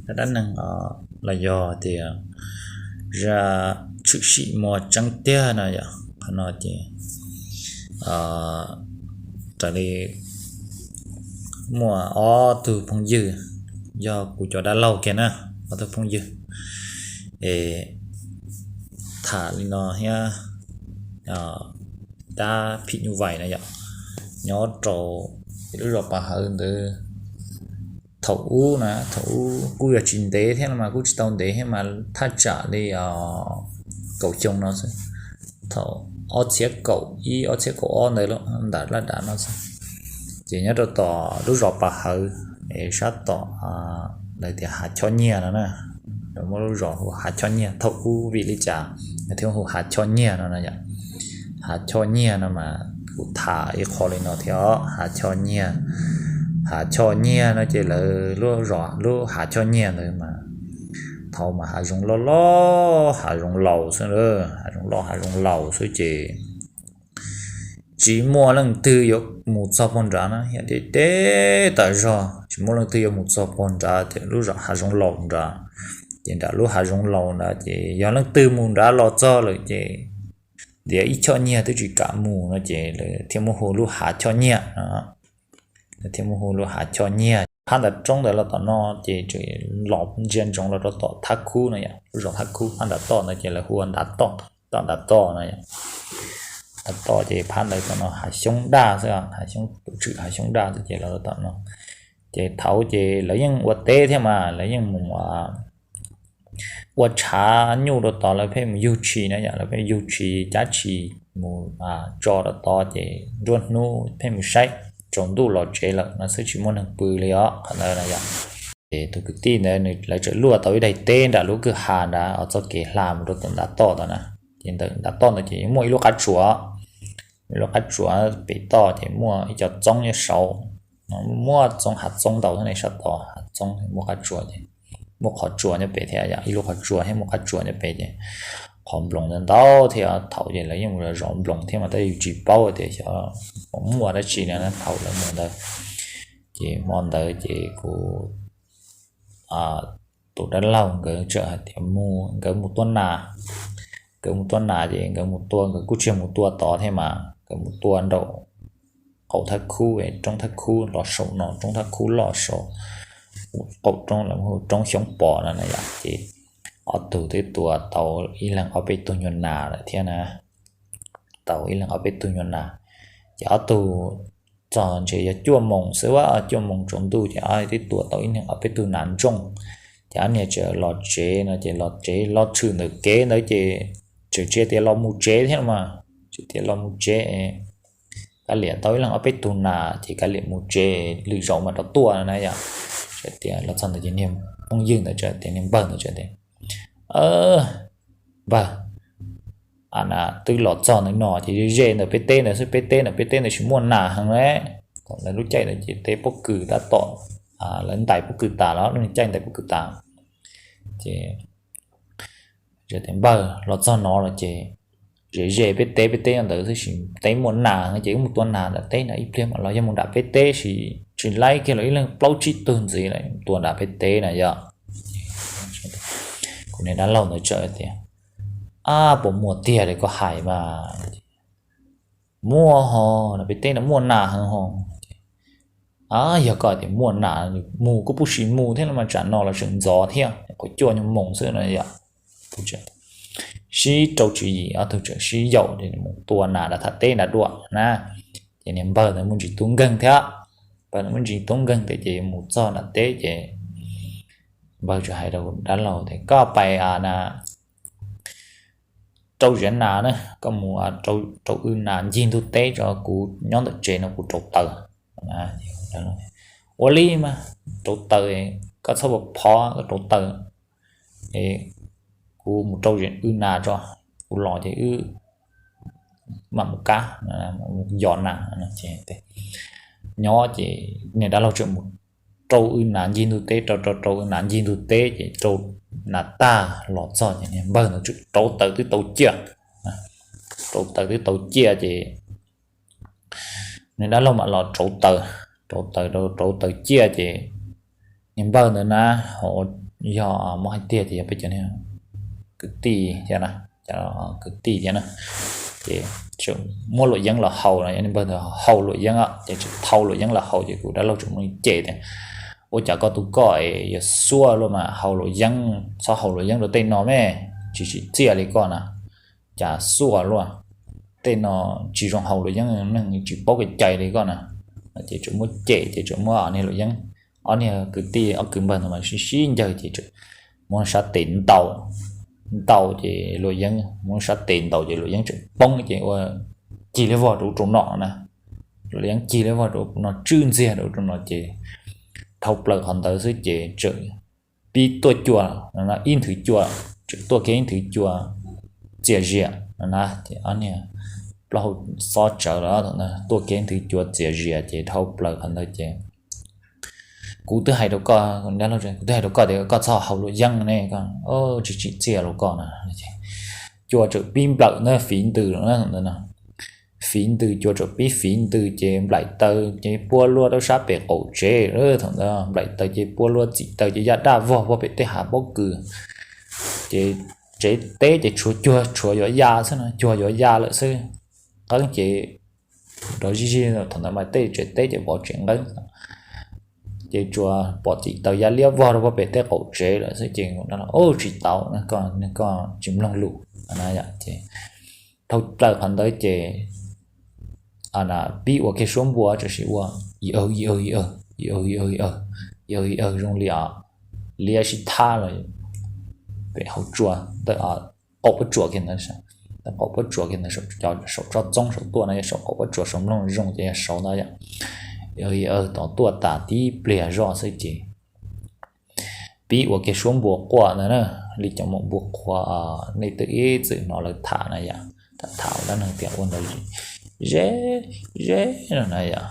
zaj dab neeg los yog tias zaj tshwm sim muaj tseeb tiag no yom. Qhov no ces raws li muaj ob tug phooj ywg, yog kuv cov dab laug kiag na, ob tug phooj ywg es tham li no thiab, dab phim nyuj vais na yom, nyob rau lub zos Pas Hawv ntawd. Thaum ub na, thaum ub kuj yog tsis ntev thiab no mas, kuj tsis tau ntev thiab mas, thaj tsam li kaum xyoo no xwb, thaum ob txhiab kaum ib ob txhiab kaum ob ntawd, ntawm laj dam no xwb. Ces nyob rau tom lub zos Pas Hawv es sab tom lawv tias Hav Choj Nyiag no na, muab lub zos hu Hav Choj Nyiag. Thaum ub vim li cas thiaj hu Hav Choj Nyiag no no yom? Hav Choj Nyiag no mas kuv tham ib qho li no thiab, Hav Choj Nyiag. Hav Choj Nyiag no ces lawv lub zos lub Hav Choj Nyiag ntawd mas thaum mas hav zoov loj loj hav zoov laus xwb, hav zoov loj hav zoov laus xwb ces tsis muaj leej twg yuav mus txog pog nrad na, yog deb deb tas zog tsis muaj leej twg yuav mus txog pog nrad ces lub zos hav zoov laus nrad. Ces nram lub hav zoov laus nrad ces yog leej twg mus nrad los txog lawm ces ntiav ib choj nyiag twb tsis kam mus no ces lawv thiaj muab hu lub Hav Choj Nyiag no. Lawv thiaj muab hu lub Hav Choj Nyiag. Phab nram roob ntawd los tom no ces los ntsia ntsoov los rau tom Thab Khub no yom, lub zos Thab Khub. Phab nram toj ntawd ces lawv hu ua Ntav Toj, tom Ntav Toj no yom. Ntav Toj ces phab ntawd tom no hav xyoob daj xwb, hav xyoob, tus tshwm hav xyoob daj xwb ces lawv tom no. Ces thaud ces lawv yeej ua teb thiab mas lawv yeej mus ua tshav nyuj rau tod, lawv pheej mus yug tshis na yom, lawv pheej yug tshis cab tshis mus tso rau tod ces nruab hnub pheej mus saib, tsaus ntuj los tsev lawm no xwb, tsis muaj neeg pw li os qhov ntawd no yom. Ces tus kwv tij ntawd lawv txawm luaj tau ib daim teb nram lub kwj ha nrad, txoj kev hla mus rau tom Ntav Toj tod na. Ces ntawm Ntav Toj ntawd ces yeej muaj ib lub qab tsuas, ib lub qab tsuas pem toj ces muaj ib co txoob nyob saud, muaj txoob, hav txoob ntau thiab ne, sab tod hav txoob, muaj qab tsuas ces muaj qhov tsua nyob pem thiab, ib lub qhov tsua thiab muaj qab tsuas nyob pem ces qhov nploos ntau ntau thiab. Thaum ces lawv yeej mus zov nploos thiab mas tab yus tsis paub tias xyov muaj dab tsi no thaum lawv mus ntawd. Ces hmo ntawd ces kuv, tus dab laug nkawd txawm hais tias mus, nkawd mus tua nas. Nkawd mus tua nas ces nkawd mus tua, nkawd kuj tsis yog mus tua tod thiab mas nkawd mus tua nraum qaum Thab Khub, roob Thab Khub los saum no, roob Thab Khub los saud, qaum roob lawv hu roob Xyoob Pos no na yom. Ces ob tug twb tua tau ib leeg ob peb tug nyuag nas lawm thiab na, tau ib leeg ob peb tug nyuag nas. Ces ob tug txog ntshe yog cuaj moos xwb, cuaj moos tsaus ntuj ces ob twb tua tau ib leeg ob peb tug nas ntsooj. Ces ob niag txawm los tsev no ces los tsev los tshwm ntawm kev ntawd ces txawm tsis tias los mus tsev thiab mas, tsis tias los mus tsev, kav liam tau ib leeg ob peb tug nas ces kav liam mus tsev, lwm zaus mam rov tuaj na yom. Txawm tias los txog ntawd ces niag phooj ywg ntawd txawm tias, niag npawg ntawd txawm tias, npawg, twb los txog ntawm no ces ze ze ntawm peb teb ntawd xwb, peb teb ntawd, peb teb ntawd tsis muaj nas heev li. Thaum lawv lub caij ntawd ces teb pob kws tab tom, lawv ntais pob kws tas los, lub caij ntais pob kws tas. Ces tias, npawg, los txog no los ces ze ze peb teb, peb teb ntawd xwb, tsis teb muaj nas heev ces wb mus tua nas nram teb no ib pliag mas los yog mus nram peb teb, tsis laib kiag los ib leeg plaub tsib tug ntxiv lawm, tua nram peb teb na yom. Kuv niag dab laug ntawd txawm tias, ab, puas muaj tiag li koj hais mas? Muaj ho, nram peb teb no muaj nas heev ho. Yog koj tias muaj nas, mus kuj pub sim mus thiab los mas tsam no los tseem ntxov thiab, qhuav cuaj nyuag moos xwb no yom. Sib rau tswv yim, ob tug txawm sib yaum mus tua nas nram thaj teb nram dua na. Ces niag npawg ntawd muaj ntsis tub nkeeg thiab, npawg ntawd muaj ntsis tub nkeeg thiab ces mus txog nram teb ces npawg txawm hais rau dab laug tias, koj pais na, rau ziav nas na, koj mus rau wb nas ncig ntug teb tso, kuv nyob ntawm tsev no kuv rauv taws. Ua li mas, rauv taws, koj txhob phov, koj rauv taws, kuv mus rau wb nas tso, kuv los ces wb mam mus kab, mus yos nas. Nyob ces niag dab laug txawm mus rau wb nas ncig ntug teb, rau rau rau wb nas ncig ntug teb ces rau nas tag los txog ces niag npawg ntawd txawm rauv taws twb tau ciaj, rauv taws twb tau ciaj ces niag dab laug mam los rauv taws, rauv taws rau rauv taws ciaj ces niag npawg ntawd na, ho yog muab hais tiag ces yog peb cov kwv tij thiab na, cov kwv tij thiab na, ces tseem muab luam yeeb los haus no, npawg ntawd haus luam yeeb ces tseem thau luam yeeb los haus ces kuv dab laug tseem mus cem tias, ua cas koj tus koj es yuav xuaj luaj mas haus luam yeeb, txhob haus luam yeeb rau tej no me, tsis tsim txiaj li koj na, cas xuaj luaj, tej no tsis zoo haus luam yeeb, neeg tsis paub kev cai li koj na. Ces tseem muab cem ces tseem muab ob niag luam yeeb, ob niag kwv tij ob kwv npawg no mas sib sib ncawg ces tseem muab sab tes ntaus, ntaus ces luam yeeb, muab sab tes ntaus ces luam yeeb tseem poob ces ua cig liab vog rau ub rau no na. Luam yeeb cig liab vog rau ub rau no, tswj ntxiag rau ub rau no ces dhau plaws qhov ntawd xwb ces tseem pib tuaj cua, ib nthwv cua, tseem tuaj kiag ib nthwv cua txias zias no na. Ces ob niag plaub hau xob tsawv los tuaj kiag ib nthwv cua txias zias ces dhau plaws qhov ntawd ces kuv twb hais rau koj, kuv twb hais rau koj tias koj txhob haus luam yeeb ne, koj tsis tsim txiaj rau koj na. Cua tseem pib nplawm ntag, fiv ntws lawm na. Fiv ntws, cua tseem pib fiv ntws ces nplaim taws ces pua luaj rau sab pem qaum tsev. Thaum ntawd nplaim taws ces pua luaj txim taws ces ya daj vog puag pem tej hav pob kws. Ces tsev teb ces tshuav cuag tshuav yuav ya xwb no, cuag yuav ya lawm xwb. Nqeeb ces rov zij zij, thaum ntawd mas tej tsev teb ces vov tsev nqeeb, ces tsuas pom txim taws ya liab vog rau puag pem tej qaum tsev lawm xwb ces, o, tsis tau, koj tsis mloog lus na. Ces dhau plaws qhov ntawd ces pib ua kiag suab npua, tsuas sim ua i aw i aw i aw i aw i aw i aw i aw zoo li liab sib thab los pem hauv tsua ntawm qaum pob tsuas kiag ntawd, ntawm qaum pob tsuas kiag ntawd, saum tsob txoob saum tuaj no, yog saum qaum pob tsuas saum mloog zoo ces yog saud ntawd yom. I aw i aw tod tuaj tas tib pliag zoj xwb ces pib ua kiag suab npua quaj ntawd na, li cov maum npua qhuav nej twb ib txwm hnov lawv tham na yom, tham tham dab neeg tias ua ntawd ze ze no na yom.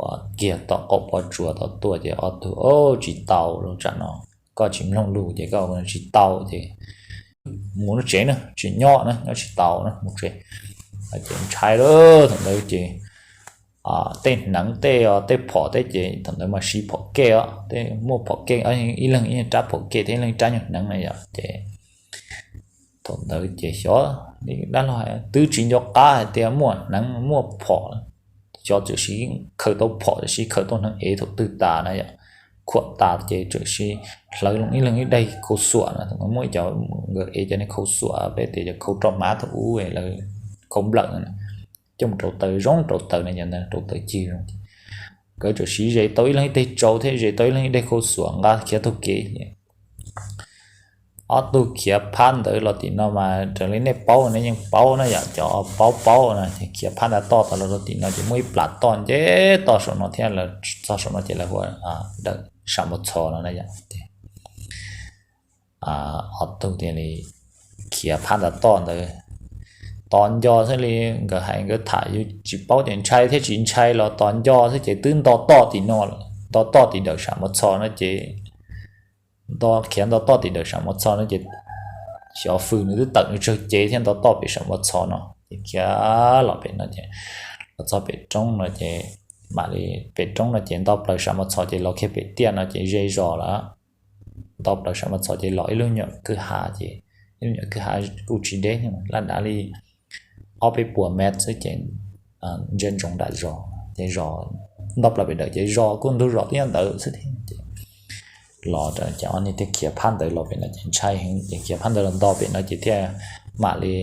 Ua kiag tom qaum pob tsuas tod tuaj ces ob tug, o, tsis tau lub tsam no, koj tsis mloog lus ces koj ua tsis tau ces mus lub tsev na, tsis nyob na, nyob tsis tau na, mus tsev. Ces ntshai lawm thaum ntawd ces tej hneev tej, tej phom tej ces thaum ntawd mas siv phom kej os, tej muaj phom kej, ib leeg ib rab phom kej thiab ib leeg ib rab nyuag hneev na yom. Ces thaum ntawd ces xyov, dab laug twb tsis nco qab hais tias muaj hneev muaj phom, xyov txawm siv khaws tau phom, txawm siv khaws tau hneev ev thaum twg tas na yom. Khuam tas ces txawm siv hlawv ib leeg ib daig khau xuam na, thaum ntawd muaj ib cov nkawd ev cov niag khau xuam, peb tias cov khau roj hmab thaum ub lawv khau nplawm na, coj mus rauv taws zoo, rauv taws na, yog ntawd rauv taws cig zoo. Nkawd txawm siv ze tau ib leeg ib teg tsau thiab ze tau ib leeg ib daig khau xuam nqa khiav taug kev. Ob tug khiav phab ntawd los tim no mas raws li nej paub nej yeej paub na yom, cov paub paub na, ces khiav phab nta toj tas los rau tim no ces muaj ib plas toj nce toj saum no thiab, lawv txog saum no ces lawv hu ua dawm Sam Mos Txhos no na yom. Ob tug thiaj li khiav phab nta toj ntawd tos nco xwb li. Nkawd hais nkawd tham yus tsis paub ces ntshai thiab tsis ntshai los tos nco xwb ces twb nto toj tim no lawm, nto toj tim dawm Sam Mos Txhos no ces nto, khiav nto toj tim dawm Sam Mos Txhos no ces xyov fws nws twb tawm nws tsawg cev thiab nto toj pem Sam Mos Txhos no ces khiav los pem no ces los txog pem roob no ces mam li, pem roob no ces nto plaws Sam Mos Txhos ces los kiag pem tiaj no ces ze zos lawm. Nto plaws Sam Mos Txhos ces los ib lub nyuam kwj ha ces, ib lub nyuam kwj ha kuj tsis deb, laj dav li ob peb puas mev xwb ces ntsia ntsoov nram zos ces zos, nto plaws pem ntawd ces zos kuj ntug zos twb nyob ntawd xwb thiab ces los ces ob niag thiaj khiav phab ntawd los pem no ces ntshai heev ces khiav phab ntawd los nto pem no ces thiaj mam li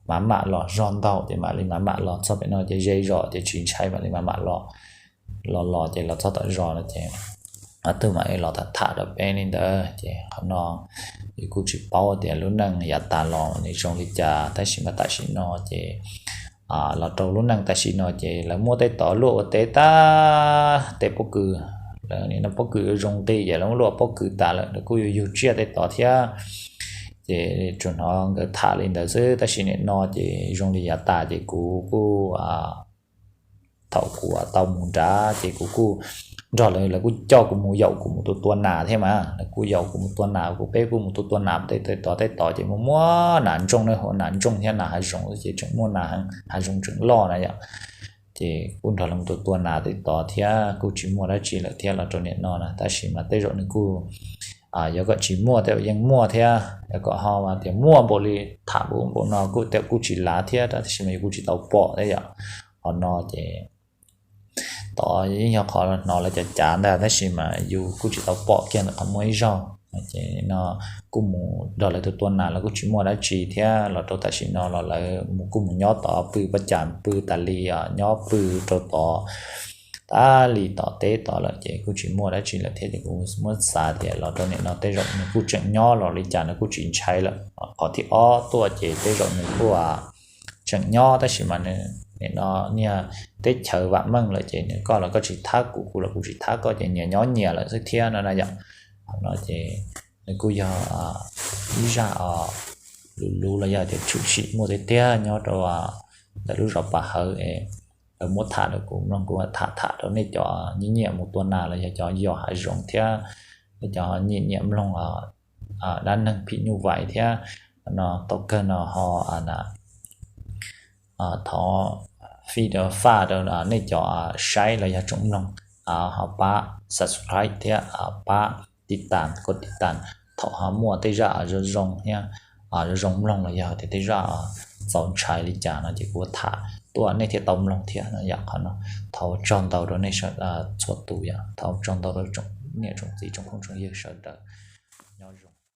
mam mam los, zog ntau ces mam li mam mam los txog pem no ces ze zos ces tsis ntshai mam li mam mam los. Los los ces los txog tom zos no ces ob tug mam li los tham tham rau peb li ntawd ces qhov no yus kuj tsis paub tias lub neej yav tas los nws zoo li cas tab sis mas tam sim no ces los rau lub neej tam sim no ces lawv muab tej tod luaj ua teb tag, tej pob kws, lawv nim no pob kws zoo nqi ces lawv muab luaj pob kws tas lawm, lawv kuj yuav yug tsiaj tej tod thiab. Ces tsuas hnov nkawd tham li ntawd xwb tab sis nim no ces zoo li yav tas ces kuv kuj thaum kuv tau mus nrad ces kuv kuj nrog lawv, lawv kuj coj kuv mus, yaum kuv mus tua tua nas thiab mas, lawv kuj yaum kuv mus tua nas, kuv peb kuj mus tua tua nas tej tod tej tod ces muaj muaj nas ntsooj na, hauv nas ntsooj thiab nas hav zoov ces tseem muaj nas hav zoov tseem loj na yom. Ces kuj nrog lawv mus tua tua nas tej tod thiab kuj tsis muaj dab tsi lawm thiab los rau nim no na, tab sis mas tej zaum nws kuj yuav kom tsis muaj tej zaum yeej muaj thiab, yuav kom ho tias muaj npaum li tham npaum no kuj tej zaum kuj tsis lav thiab, tab sis mas yus kuj tsis tau pom thiab yom. Qhov no ces tod yeej yog qhov hnov lawv cov cav ntag, tab sis mas yus kuj tsis tau pom kiag ntawm qhov muaj ib zaug. Ces no kuj mus nrog lawv tus tua nas los kuj tsis muaj dab tsi thiab, los rau tam sim no los lawv mus kuj mus nyob tod pw paj cas pw tas li, nyob pw rau tod tas li tom teb tod lawm ces kuj tsis muaj dab tsi lawm thiab. Ces kuv muab xav tias los rau nim no tej zaum nws kuj tseem nyob los li cas nws kuj tsis ntshai lawm. Qhov thib ob tuaj ces tej zaum nws kuj tseem nyob, tab sis mas nws nim no niag teb chaws vam meej lawm ces nws koj los koj tsis thab kuv, kuv los kuv tsis thab koj, ces nyias nyob nyias lawm xwb thiab no na yom. Qhov no ces nws kuj yog ib zaj luv luv los yog tias tshwm sim muaj tiag tiag nyob rau ntawm lub zos Pas Hawv es lawv muab tham rau kuv mloog, kuv tham tham rau nej cov nyiam nyiam mus tua nas los yog cov yos hav zoov thiab nej cov nyiam nyiam mloog dab neeg phim nyuj vais thiab no. Tau kawg no ho thov fij faj rau nej cov saib los yog tsoom mloog ho pab subscribe thiab pab tiv tas, koj tiv tas, thaum ho muaj tej zaj zoo zoo thiab zoo zoo mloog los yog tias tej zaj txaus ntshai li cas no ces kuv tham tuaj nej thiaj tau mloog thiab no yom. Qhov no thov ua tsaug ntau rau nej txhua tus yom, thov ua tsaug ntau rau tsoom niam tsoom txiv tsoom phooj tsoom ywg sawv daws. Nyob zoo.